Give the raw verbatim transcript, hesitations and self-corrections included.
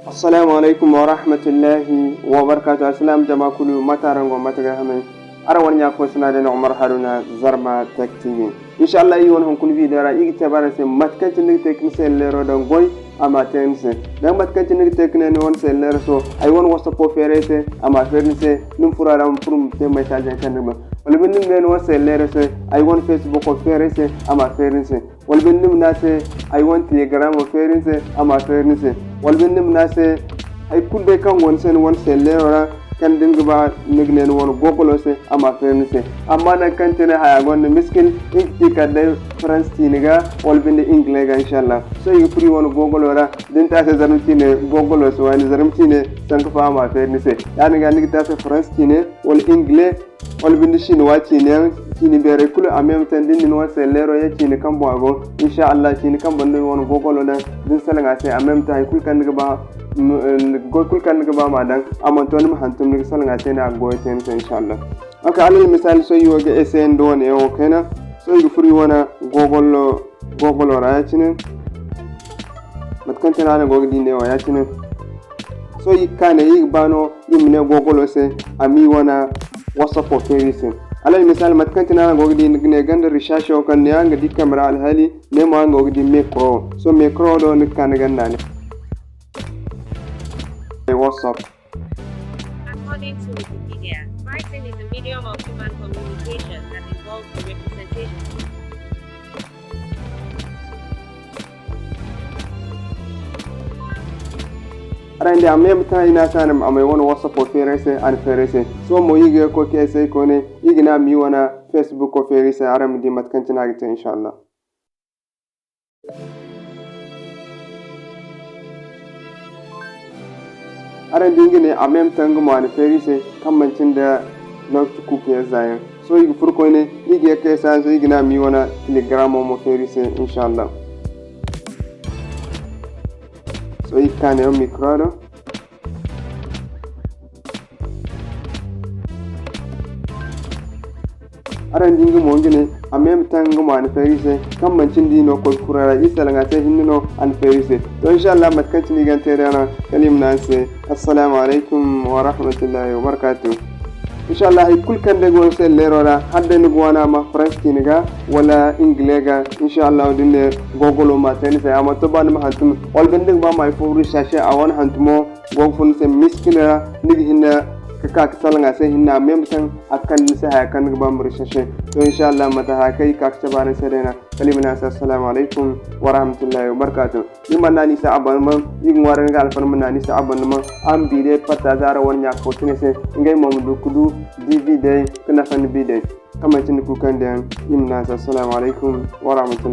Assalamu alaykum warahmatullahi wabarakatuh. Alsilaam jama kulu, mate araŋ go, mate ga hamay? Araŋ wane ɲa fo sina day no Umar Haruna, Zarma Tech T V. Inshallah, iri wane hunkuna video ra, iri ga cabe araŋ se mate kaŋ cine ni ga te ka ni selleero daŋ goy, a ma te ni se. Danga mate kaŋ cine ni ga te ka ne ni wane selleero so, ay wane WhatsApp wo feeri ay se, a ma feeri ni se. Ni ma furo a ra, ma furo ma te message yaŋ kaŋ ni ga ba. Wala binde ni ma ne ni wane selleero se, ay wane Facebook wo feeri ay se, a ma feeri ni se. Wala binde ni ma ne a se, ay wane Telegram wo feeri ni se, a ma feeri ni se. Wala binde ni ma ne a se, hay kulu day kaŋ go ni se ni wane selleero ra, kaŋ da ni ga ba ni ga ne ni wane Google se, a ma feeri ni se. Amma nangu kaŋ cine haya gonda miskil, nga ga ci kala day Faransi ciine ga, wala binde Ingile ga, inshallah. Sohõ iri ga furo iri wane Google ra, da ni te a se Zarma ciine Google se waani, Zarma ciine sanka fo a ma feeri ni se. Yaadin ga ni ga te a se Faransi ciine, wala Ingile, wala binde Chinois ciine yaŋ, ciine beerey kulu en même temps da ni na ni wane selleero ye ciine kaŋ boŋ a go. Inshallah, ciine kaŋ boŋ no ni wane Google daŋ, da ni salaŋ a se en même temps hay kulu kaŋ ni ga ba, m-, eh, goy kulu kaŋ ni ga ba ma daŋ, a mana to ni ma hantum ni ga salaŋ a se no a ga goyo te ni se, inshallah. Ok, alal misaali, sohõ iri wo ga essayer nda wane yaŋ wo kayna. Sohõ iri ga furo iri wane Google, Google ra ya-cine. Mate kaŋ cine araŋ go ga di neewo ya-cine. Sohõ iri ga ka ne, iri ga ba no iri ma ne Google se a ma iri wane WhatsApp wo feeri iri se. Alal misaali, mate kaŋ cine araŋ go ga di, ni ga ne ganda recherche wo kaŋ ne araŋ ga di kamera alhaali, ne mo araŋ go ga di micro. Sohõ micro do ni ga ka ni ganda ne. WhatsApp. According to Wikipedia, writing is a medium of human communication that involves the representation. Araŋ di, en même temps i ne a se a ma ay wane WhatsApp wo feeri ay se, a na feeri ay se. Sohõ mo iri ga koy ka essayer koyne, iri ga ne a ma iri wane Facebook wo feeri ay se, araŋ ma di mate kaŋ cine a ga te, inshallah. Araŋ di nga ne, en même temps nga mo a na feeri iri se, kaŋ manti nda lokaci kuuku yaŋ za yaŋ. Sohõ iri ga furo koyne, iri ga ye ka essayer, sohõ iri ga ne a ma iri wane Telegram mo feeri iri se, inshallah. Sohõ iri ga ka ne micro do. Araŋ di nga mo nga ne, en même temps nga mo a na feeri iri se, kaŋ manti nda iri no koy kura ra, iri salaŋ a se hinne no a na feeri iri se. To, inshallah, mate kaŋ cine iri ga te day no, kala iri ma ne araŋ se, assalaamu alaykum wa rahmatullahi wa barakaatuhu. Inshallah, hay kulu kaŋ day go ni selleero ra, hala day ni ga waani a ma Faransi ciine ga wala Ingile ga, inshallah, da ni ne Google ma te ni se, a ma to ba ni ma hantum, wala binde ni ga ba ma hay fo recherche a wane hantumo, go ga fun ni se miskila ra, ni ga hinne ka ka ka salaŋ a se hinne, en même temps a ga kande ni se haya kaŋ ni ga ba ma recherche. To, inshallah, mate haya kaŋ iri ka ka cabe araŋ se day no, kala iri ma ne araŋ se assalaamu alaykum wa rahmatullahi wa barakaatuhu. Iri mana ni se abonnement, iri ga ŋwaaray ni ga alfarma ma ne ni se abonnement, araŋ ma video partager araŋ wane ɲa fo cine se, ngey mo ma du ka du di video ka nafa nda video. Kaŋ manti ni kuukandiyaŋ, iri ma ne araŋ se assalaamu alaykum wa rahmatullahi.